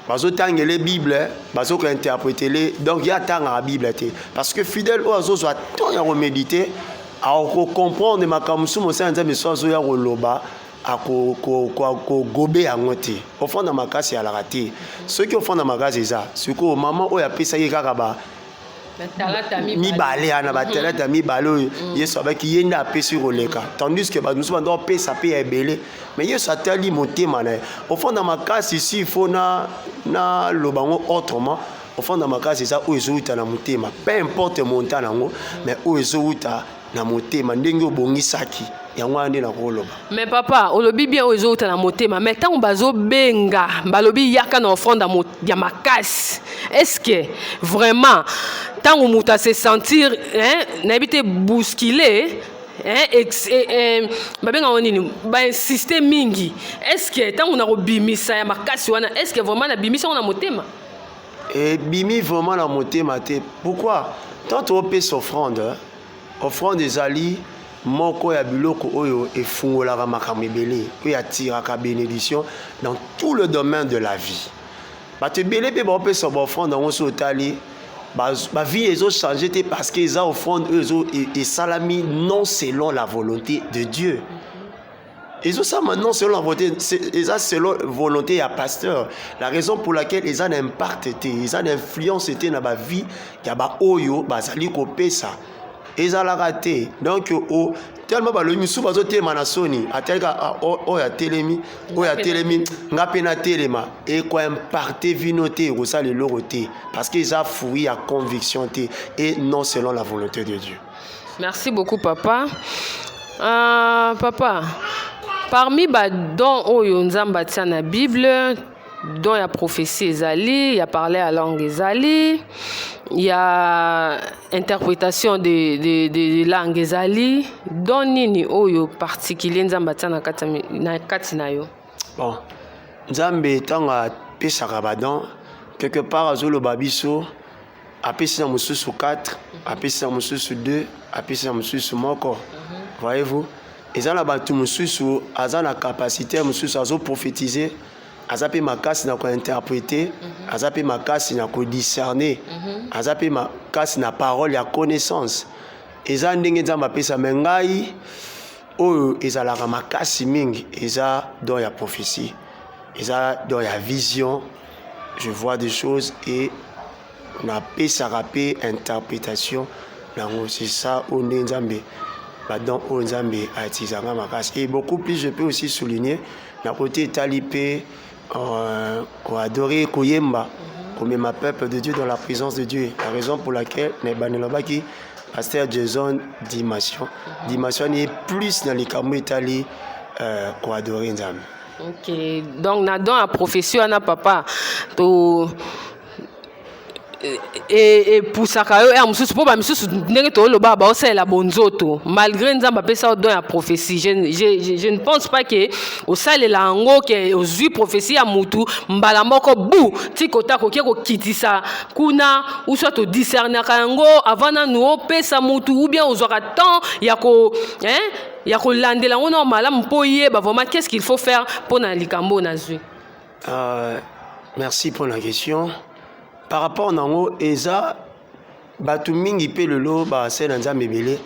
Bazotangele Bible, bazokointerpretele, donc ye atangaka Bible te, parce que fidèle oyo azozwa temps ya komédite akocomprendre makambo mosusu mosala Nzambe so azoya koloba, akogobe yango te. Offrande makasi alaka te. Soki offrande makasi eza sikoyo mama oyo apesaki kaka ba mibale wana, batalata mibale oyo Yesu abaki, ye nde apesi koleka, tandis que bato mosusu banda opesa mpe ya ebele, mais Yesu atali motema na ye. Offrande makasi, si faut na naloba yango autrement, offrande makasi eza oyo ezowuta na motema, peu importe montant yango, mais oyo ezowuta na motema ndenge obongisaki yango wana nde nakoloba. Mais papa, olobi bien, oyo ezowuta na motema, mais ntango bazobenga, balobi yaka na offrande ya makasi, est ce que vraiment ntango moto ase sentir, hein, nayebi te, bousculé, hein, babengango nini, bainsiste mingi, est ce que ntango nakobimisa ya makasi wana, est ce que vraiment nabimisi yango na motema? Ebimi vraiment na motema te. Pourquoi? Tant topesa offrande, offrande ezali moko ya biloko oyo efungolaka makambo ebele, oyo atiraka bénédiction dans tout le domaine de la vie. Bato ebele mpe baopesa baoffrande yango, so otali bavie ezochange te, parce que eza offrande oyo esalami non selon la volonté de Dieu. Ezosalama non selon la volonté, eza selon volonté ya pasteur. La raison pour laquelle eza na impact te, eza na influence te na bavie ya baoyo bazali kopesa, ezalaka te. Donc tellement balobi, misusu bazotelema na soni, atelika oyo atelemi, oyo atelemi, nga mpe natelema, ekoimpacte bino te, ekosala eloko te, parce que eza fruit ya conviction te et non selon la volonté de Dieu. Merci beaucoup, papa. Papa, parmi badon oyo Nzambe atia na Bible, don ya prophétie ezali, ya parler à langue ezali, ya interprétation de langue ezali, don nini oyo particulier Nzambe atia na kati na yo? Bon, Nzambe ntango apesaka badon, quelque part azoloba biso, apesi na mosusu 4, apesi na mosusu 2, apesi na mosusu moko. Voyez-vous, eza na bato mosusu aza na capacité mosusu, azoprophétise, aza mpe makasi na kointerprete, aza mpe makasi na kodiscerne, aza mpe makasi na parole ya connaissance. Eza ndenge Nzambe apesa. Me ngai, oyo ezalaka makasi mingi eza don ya prophétie, eza don ya vision. Je vois des choses et napesaka mpe interprétation nango. C'est ça oyo nde Nzambe, badon oyo Nzambe autiliser makasi. Et beaucoup plus, je peux aussi souligner na côté etali mpe koadorer, koyemba, komema peuple de Dieu dans la présence de Dieu. La raison pour laquelle na ebandeli lobaki pasteur Jason Dimension, dimension ye plus na likambo etali koadorer Nzambe. Ok, donc na don ya prophétie wana, papa, to epusaka yo ya mosusu, mpo bamisusu ndenge toloba baosalela bonzoto, malgré Nzambe apesa yo don ya prophétie, je ne pense pas ke osalela yango, ke ozwi prophétie ya mutu mbala moko bu ti kota kokie kokitisa kuna, ou soit odiscernaka yango avant nanu opesa mutu, ou bien ozwaka temps ya ko, hein, ya kolandela yango na malamu mpo oyeba vraiment qu'est-ce qu'il faut faire mpona likambo oyo nazwi? Merci pour la question. Par rapport nango, eza bato mingi mpe lelo basali na Nzambe ebele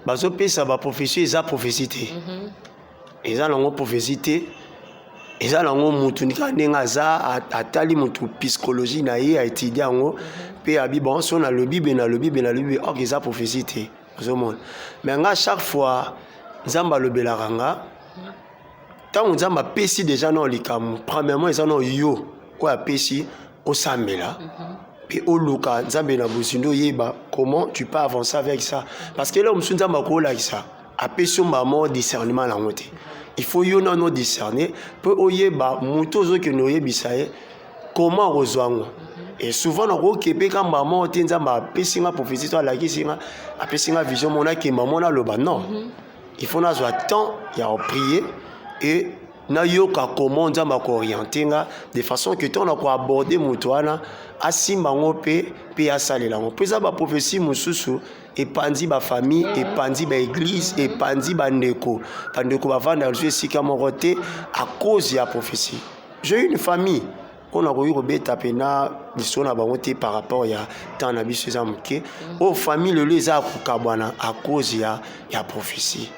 bazopesa baprophétie, eza prophétie te. Eza nango prophétie te, eza nango mutu kaka ndenge aza, atali mutu, psychologie na ye, aétudie yango mpe abi: bon, so nalobi be, nalobi be, nalobi be, or eza prophétie te. Ozomona, mais nga, chaque fois Nzambe alobelaka nga, ntango Nzambe apesi déjà na likambo, premièrement eza na yo oyo apesi, osambela mpe oluka Nzambe na bozindo, oyeba comment tu peux avancer avec ça, parce que eloko mosusu Nzambe akolakisa, apesi yo mbamo discernement nango te. Il faut yo nano discerner mpe oyeba motu ozokende oyebisa ye comment akozwa yango. Et souvent nakoki mpe kamba moko te, Nzambe apesi nga prophétie to alakisi nga, apesi nga vision moko, nakemba mo naloba. Non, il faut nazwa temps ya koprier et nayoka comment Nzambe akooriente nga, de façon que ntango na koaborde moto wana, asimba yango mpe asalela yango. Mpo eza baprophétie mosusu epanzi bafamille, epanzi baéglise, epanzi bandeko, bandeko bavanda lisusu esika moko te à cause ya prophétie. J'ai eu une famille. Oyo nakoki kobeta mpena lisolo na bango te par rapport ya temps na biso eza moke. Oyo famille lelo eza ya kokabwana à cause ya prophétie.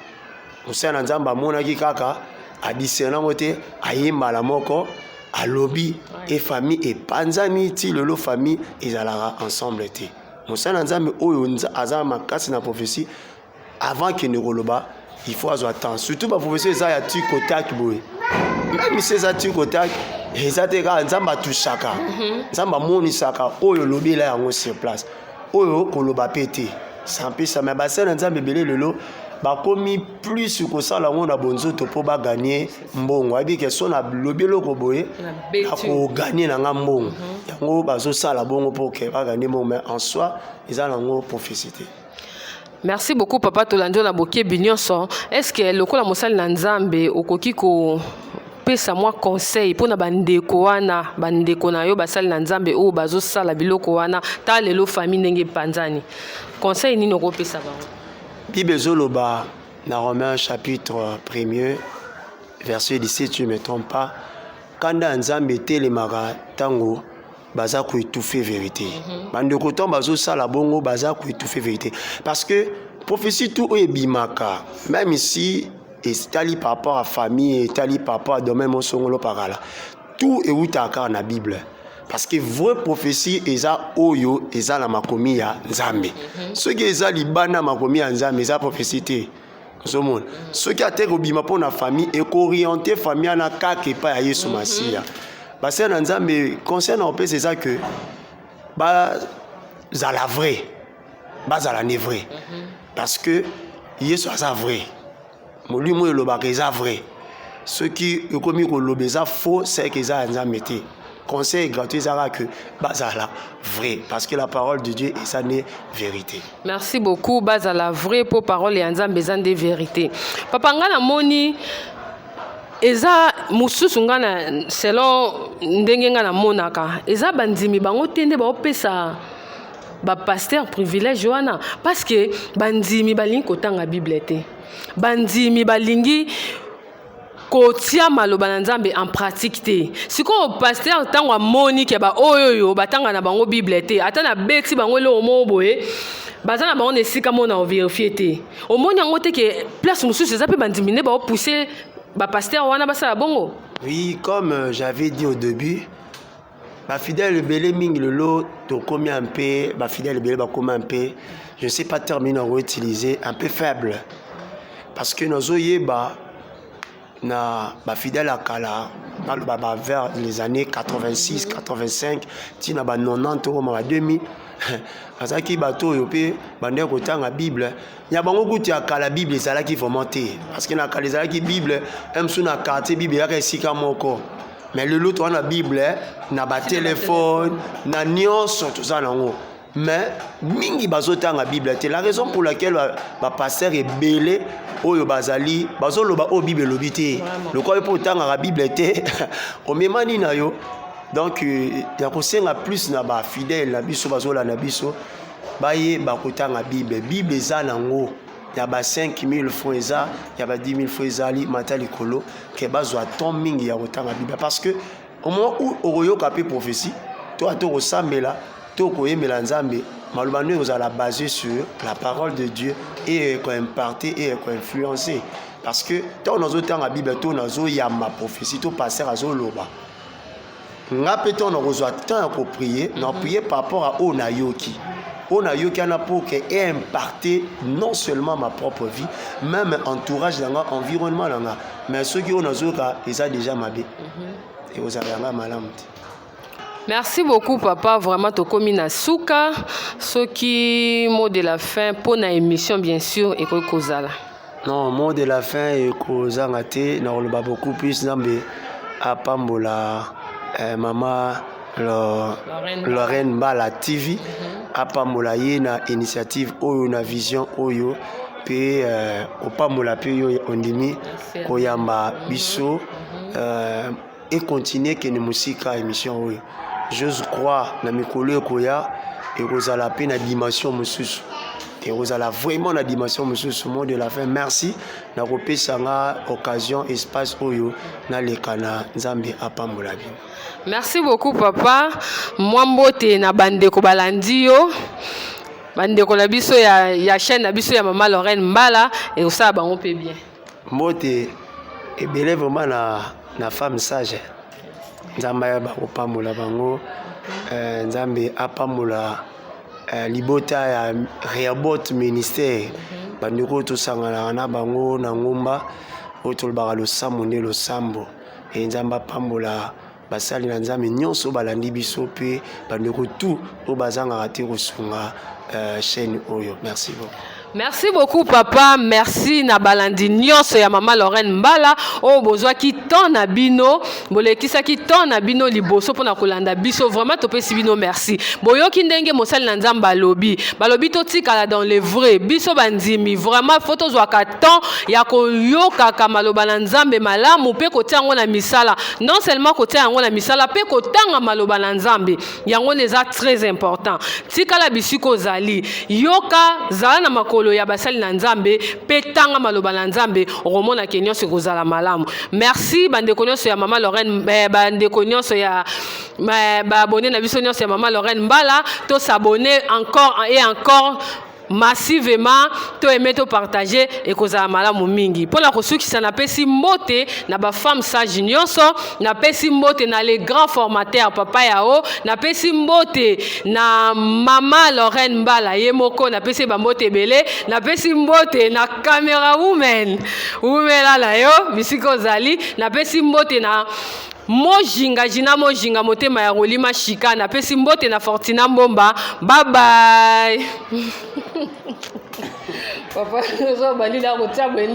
Mosali na Nzambe amonaki kaka, adiscerne yango te, aye mbala moko alobi e famille epanzani. Ti lelo famille ezalaka ensemble te. Mosali na Nzambe oyo aza makasi na prophétie, avant kende koloba, il faut azwa temps. Surtout baprophétie eza ya tic au tac boye. Même si eza tic au tac, eza te kaka Nzambe atushaka. Nzambe amonisaka oyo olobela yango sur place, oyo koloba mpe te. C'est un peu ça. Mais basali na Nzambe ebele lelo bakomi plus kosala yango na bonzoto mpo bagagner mbongo. Ayebi ke so nalobi eloko boye, nakogagner na nga mbongo. Yango bazosala bongo mpo ke bagagner mbongo, mais en soi eza nango prophétie te. Merci beaucoup, papa. Tolandi oyo na bokebi nyonso. Est ce que lokola mosali na Nzambe, okoki kopesa mwa conseil mpona bandeko wana, bandeko na yo basali na Nzambe oyo bazosala biloko wana, ta lelo famille ndenge epanzani, conseil nini okopesa bango? Bible ezoloba na Romain chapitre 1er verset 17, je ne me trompe pas, kanda ya Nzambe etelemaka ntango baza koétouffer vérité. Bandeko, ntango bazosala bongo, baza koétouffer vérité, parce que prophétie tout oyo ebimaka, même si etali par rapport à famille, etali par rapport à domaine mosongolo pakala, tout eutaka kaka na Bible, parce que vraie prophétie eza oyo eza na makomi ya Nzambe. Soki eza libanda makomi ya Nzambe, eza prophétie te. Ozomona, soki ate kobima mpo na famille, ekoorienter famille wana kaka epai ya Yesu Masiya. Basali na Nzambe, conseil na kopesa eza ke bazala vrai, bazala ne vrai, parce que Yesu aza vrai. Molimo oyo elobaka eza vrai. Soki ekomi koloba eza faux, c'est que eza ya Nzambe te. Conseil gratuit ezaka que bazala vrai, parce que la parole de Dieu eza nde vérité. Merci beaucoup. Bazala vrai mpo parole ya Nzambe eza nde vérité. Papa, ngai namoni eza mosusu, ngai na selon ndenge ngai namonaka, eza bandimi bango te nde baopesa bapasteur privilège wana, parce que bandimi balingi kotanga Bible te, bandimi balingi kotia maloba na Nzambe en pratique te. Sikoyo pasteur, ntango amoni ke baoyo oyo batanga na bango Bible te, ata nabeti bango eloko moko boye, baza na bango na esika moko na ovérifier te. Omoni yango te ke place mosusu eza mpe bandimi nde baopousse bapasteur wana basala bongo? Oui, comme j'avais dit au début, bafidèle ebele mingi lelo tokomi un peu, bafidèle ebele bakomi un peu, je ne sais pas terminer yango utiliser, un peu faible, parce que nazoyeba na bafidèle ya kala, naloba ba vers les années 86, 85, ntina ba 90, okoma ba 2000, bazalaki bato oyo mpe bandeki kotanga Bible ya bango. Kutu ya kala, Bible ezalaki vraiment te, parce que na kala ezalaki Bible mosusu na quartier, Bible eyaka esika moko. Mais lelo toza na Bible na batelefone, na nyonso toza nango, mais mingi bazotanga Bible te. La raison pour laquelle bapasteur ebele oyo bazali bazoloba oyo Bible elobi te, lokola yo mpo otangaka Bible te, omemani na yo. Donc ya kosenga plus na bafidèle na biso bazolanda biso, bayeba kotanga Bible. Bible eza nango ya ba 5000 francs, eza ya ba 10 000 francs, ezali mata likolo, ke bazwa temps mingi ya kotanga Bible, parce que au moment où okoyoka mpe prophétie to ata okosambela to koyembela Nzambe, maloba nde ekozala basé sur la parole de Dieu et ekoimpacter et ekoinfluencer, parce que ntango nazotanga Bible to nazoyamba prophétie to pasteur azoloba, nga mpe ntango nakozwa temps ya koprier, na prier par rapport à oyo nayoki, oyo nayoki wana, pour que eimpacter non seulement ma propre vie, même entourage na nga, environnement na nga. Mais soki oyo nazoyoka eza déjà mabe, ekozala yanga malamu te. Merci beaucoup, papa. Vraiment tokomi na suka. Soki mot de la fin mpo na émission, bien sûr, ekoki kozala. Non, mot de la fin ekozanga te. Na koloba beaucoup plus, Nzambe apambola mama Lorraine Mbala TV, apambola ye na initiative oyo, na vision oyo, mpe opambola mpe yo ondimi koyamba biso. Econtinuer kende mosika émission oyo. J'ose croire na mikolo ekoya, ekozala mpe na dimension mosusu. Ekozala vraiment na dimension mosusu. Mot de la fin, merci na kopesa nga occasion, espace oyo naleka na. Nzambe apambola bino. Merci beaucoup, papa. Mwa mbote na bandeko balandi yo, bandeko na biso ya chaîne na biso ya Mama Lorraine Mbala, ekosala bango mpe bien. Mbote ebele vraiment na femme sage. Nzambe ayeba kopambola bango. Nzambe apambola libota ya Rehoboth Ministère, bandeko oyo tosanganaka na bango na ngomba oyo tolobaka losambo nde losambo. E Nzambe apambola basali na Nzambe nyonso oyo balandi biso, mpe bandeko tu oyo bazangaka te kosunga chaîne oyo. Merci beaucoup. Merci beaucoup, papa. Merci na balandi nyonso ya Mama Lorraine Mbala oyo bozwaki temps na bino, bolekisaki temps na bino liboso mpona kolanda biso. Vraiment topesi bino merci. Boyoki ndenge mosali na Nzambe alobi. Balobi totikala dans le vrai. Biso bandimi, vraiment faut tozwaka temps ya koyokaka maloba na Nzambe malamu mpe kotia yango na misala. Non seulement kotia yango na misala, mpe kotanga maloba na Nzambe, yango wana eza très important. Tikala bisika ozali, yoka, zala na makolo ya basali na Nzambe mpe tanga maloba na Nzambe, okomona ke nyonso ekozala malamu. Merci bandeko nyonso ya Mama Lorraine, bandeko nyonso ya baabonnés na biso nyonso ya Mama Lorraine Mbala. Tos'abonner encore et encore massivement, to aimer, to partager, ekozala malamu mingi. Mpona kosukisa, napesi mbote na bafemme sage nyonso, napesi mbote na les grands formateurs, papa Yao, napesi mbote na Mama Lorraine Mbala ye moko, napesi bambote ebele, napesi mbote na camera woman, wumela na yo bisika ozali, napesi mbote na Mojinga Jina Mojinga, motema ya Rolima Shika, napesi mbote na Fortina Mbomba. Bye bye, papa. Ozo balila kotia bweni.